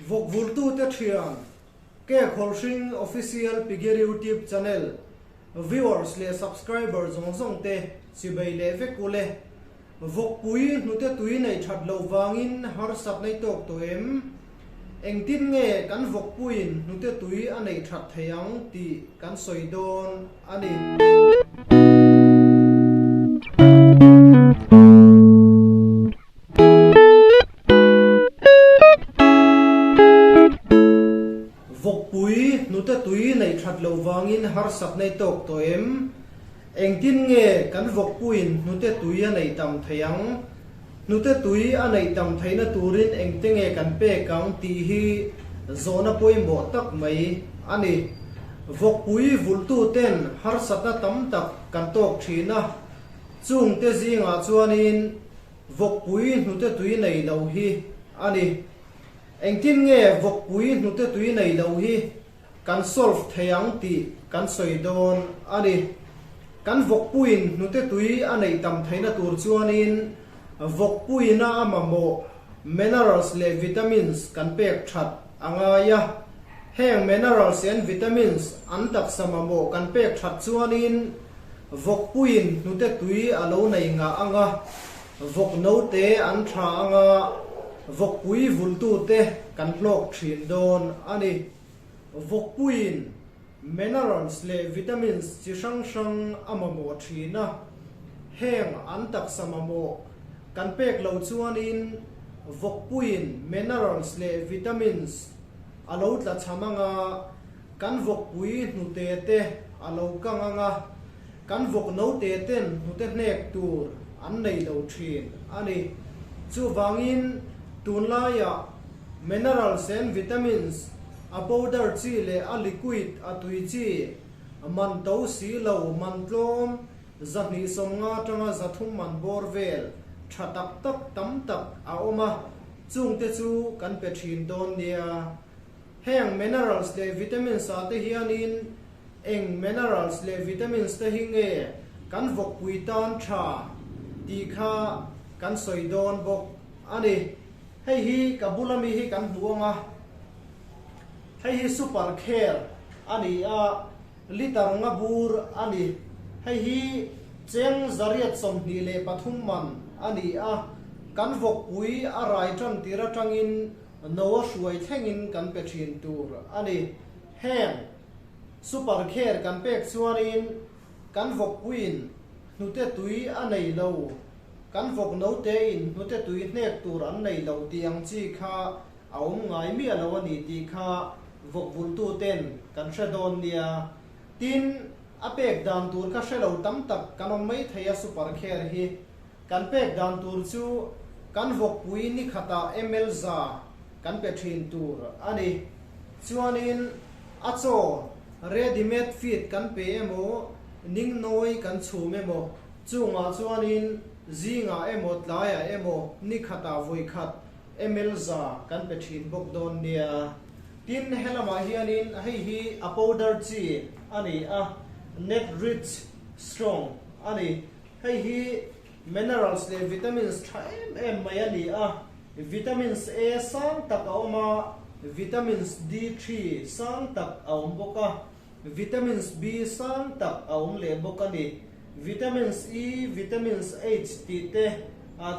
Vawkvultute thian, Ke Khawlhring Official Pigir YouTube Channel viewers leh subscriber zawng zawng te chibei leh vek u le. Vawkpui hnute tui neih that loh vangin harsat nei tawk tawh em? Engtin nge kan vawkpuiin hnute tui a neih that thei ang tih kan sawi dawn a ni. Vawkpui hnute tui neih that loh vangin harsat nei tawk tawh em? Engtin nge kan vawkpuiin hnute tui a neih tam thei ang? Hnute tui a neih tam theihna turin engte nge kan pek ang tih hi zawhna pawimawh tak mai a ni. Vawkpui vulhtuten harsatna tam tak kan tawk thin a, chungte zingah chuanin vawkpui hnute tui nei lo hi a ni. Engtin nge vawkpui hnute tui nei lo hi Kan solve thei ang tih kan sawi dawn a ni. Kan vawkpuiin hnute tui a neih tam theihna tur chuanin vawkpuiina a mamawh minerals leh vitamins kan pek that a ngai a. Heng minerals and vitamins an taksa mamawh kan pek that chuanin vawkpuiin hnute tui a lo nei ngah ang a, vawk note an tha ang a, vawkpui vultute kan hlawk thin dawn a ni. Vawkpuiin minerals leh vitamins chi hrang hrang a mamawh thin a, heng an taksa mamawh kan pek lo chuanin vawkpuiin minerals leh vitamins a lo tla cham anga kan vawkpui hnute te a lo kang anga kan vawk note ten hnute hnek tur an nei lo thin a ni. Chuvangin tunlaiah Minerals and vitamins, a powder chi leh a liquid, a tui chi, man to si lo, man tlawm, 250 atanga 300 man bawr vel, tha tak tak tam tak a awm a, chungte chu kan pe thin dawn nia. Heng minerals leh vitamins ah te hianin eng minerals leh vitamins te hi nge kan vawkpui tan tha tih kha kan sawi dawn bawk a ni. Hei hi ka bula mi hi kan hmu ang a, hei hi super care a ni a, liter nga bur a ni. Hei hi cheng 123 man a ni a, kan vawkpui a rai tan tir atangin no a hruai thlengin kan pe thin tur a ni. Heng super care kan pek chuanin kan vawkpuiin hnute tui a nei lo. Kan vawk note in hnute tui hnek tur an nei lo tih ang chi kha a awm ngai miah lo a ni tih kha vawk vultu ten kan hre dawn nia. Tin, a pek dan tur kha hre lo tam tak kan awm mai thei a super care hi. Kan pek dan tur chu kan vawkpui ni khatah ml 100 kan pe thin tur a ni. Chuanin a chaw ready made feed kan pe emaw ningnawi kan chhum emaw Chungah chuanin zingah emaw tlaiah emaw ni khatah vawi khat ml 100 kan pe thin bawk dawn nia. Tin, helamah hianin hei hi a powder chi a ni a, Net Rich Strong a ni. Hei hi minerals leh vitamins tha em em mai a ni a, vitamins A sang tak a awm a, vitamins D3 sang tak a awm bawk a. Vitamins B sang tak a awm leh bawk a ni. Vitamins E, Vitamins H tih te,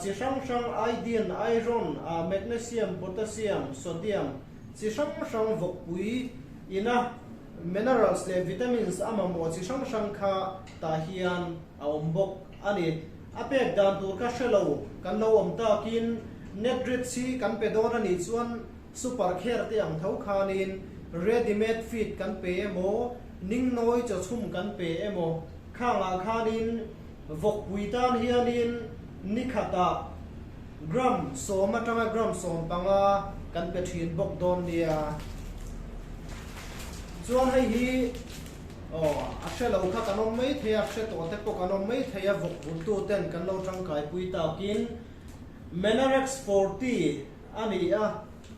chi hrang hrang iodine, iron, magnesium, potassium, sodium chi hrang hrang vawkpui ina minerals leh vitamins a mamawh chi hrang hrang kha tah hian a awm bawk a ni. A pek dan tur kha hre lo kan lo awm takin Netrich hi kan pe dawn a nih chuan Super care te ang tho khanin ready made feed kan pe emaw, ningnawi chawchhum kan pe emaw, khangah khanin vawkpui tan hianin ni khatah gram 10 atanga gram 15 kan pe thin bawk dawn nia. Chuan hei hi aw a hre lo kha kan awm mai thei a, hre tawh te pawh kan awm mai thei a, vawk vultu ten kan lo tangkaipui takin Menarex 40 a ni a,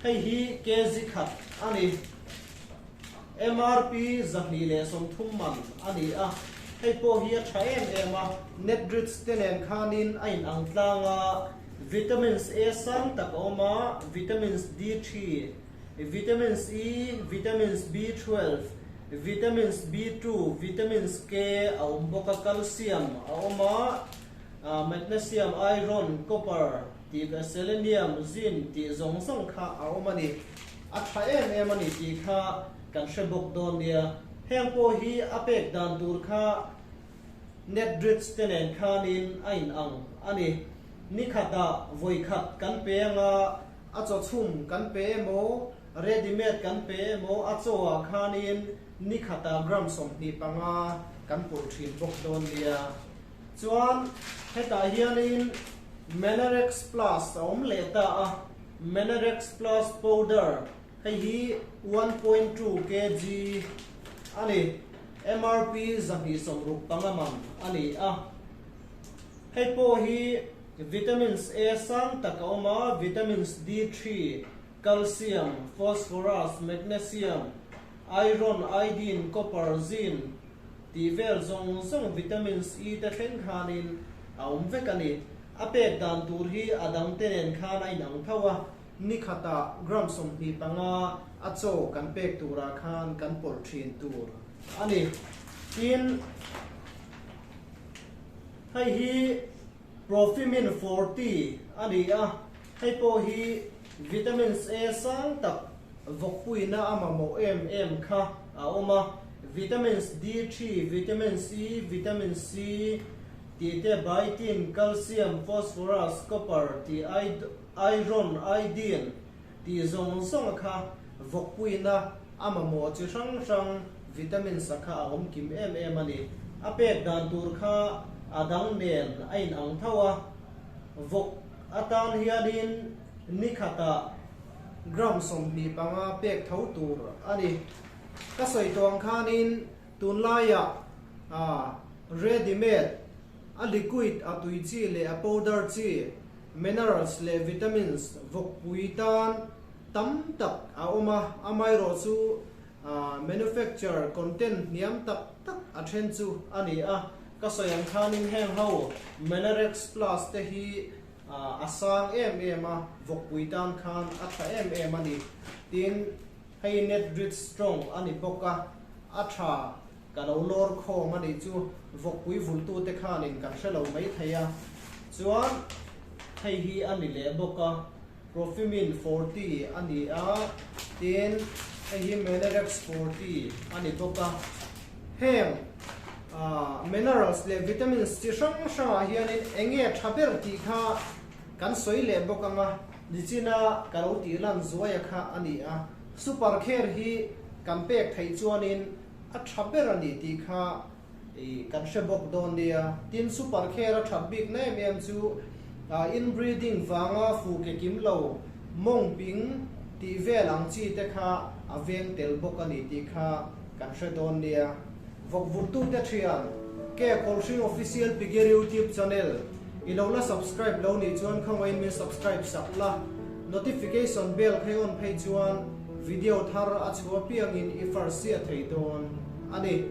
hei hi kg khat a ni. MRP 230 man a ni a, hei pawh hi a tha em em a, Netrich te nen khanin a inang tlang a, vitamins A sang tak a awm a, vitamins D3. Vitamins E, Vitamins B12, Vitamins B2, Vitamins K a awm bawk a, Calcium a awm a, Magnesium, Iron, Copper tih leh Selenium, Zinc tih zawng zawng kha a awm a ni. A tha em em a ni tih kha kan hre bawk dawn nia. Heng pawh hi a pek dan tur kha Netbridge te nen khanin a in ang a ni. Ni khatah vawi khat kan pe anga a chaw chhum kan pe emaw, ready made kan pe emaw a chaw ah khanin ni khatah gram 25 kan pawlh thin bawk dawn nia. Chuan hetah hianin Menarex Plus a awm leh ta a, Menarex Plus powder Hei hi 1.2 kg a ni. MRP 265 man a ni a. Hei pawh hi vitamins A sang tak a awm a, vitamins D3, calcium, phosphorus, magnesium, iron, iodine, copper, zinc tih vel zawng zawng vitamins E te thleng khanin a awm vek a ni. A pek dan tur hi a dangte nen khan a inang tho a. Ni khatah gram 25 a chaw kan pek turah khan kan pawlh thin tur a ni. Tin, hei hi Profimin 40 a ni a, hei pawh hi vitamins A sang tak vawkpuina a mamawh em em kha a awm a, vitamins D3, vitamins E, vitamin C tih te, biotin, calcium, phosphorus, copper tih Iron, iodine, tih zawng zawng a kha vawkpuina a mamawh chi hrang hrang vitamins a kha a awm kim em em a ni. A pek dan tur kha a dang nen a in ang tho a, vawk atan hianin ni khatah gram 25 pek tho tur a ni. Ka sawi tawh ang khanin tunlaiah ready made a liquid a tui chi leh a powder chi Minerals leh vitamins vawkpui tan tam tak a awm a, amaherawh chu manufacture content hniam tak tak a then chu a ni a. Ka sawi ang khanin heng ho Menarex Plus te hi a sang em em a, vawkpui tan khan a tha em em a ni. Tin, hei Net Rich Strong a ni bawk a, a tha. Ka lo lawr khawm a nih chu vawkpui vultute khanin kan hre lo mai thei a, chuan hei hi a ni leh bawk a, Profimin 40 a ni a, tin hei hi Menarex 40 a ni bawk a. Heng minerals leh vitamins chi hrang hrangah hianin eng nge tha ber tih kha kan sawi leh bawk ang a, nichina ka lo tih lan zuaia kha a ni a, Super Care hi kan pek theih chuanin A tha ber a ni tih kha kan hre bawk dawn nia. Tin, Super Care a that bik na em em chu inbreeding vanga fu ke kim lo, mawng ping tih vel ang chi te kha a veng tel bawk a ni tih kha kan hre dawn nia. Vawkvurtute thian, Ke Kawlhring Official Pigger YouTube channel i lo la subscribe lo nih chuan khawngaihin min subscribe sak la, notification bell kha i on phei chuan video thar a chhuah piangin i first sia thei dawn a ni.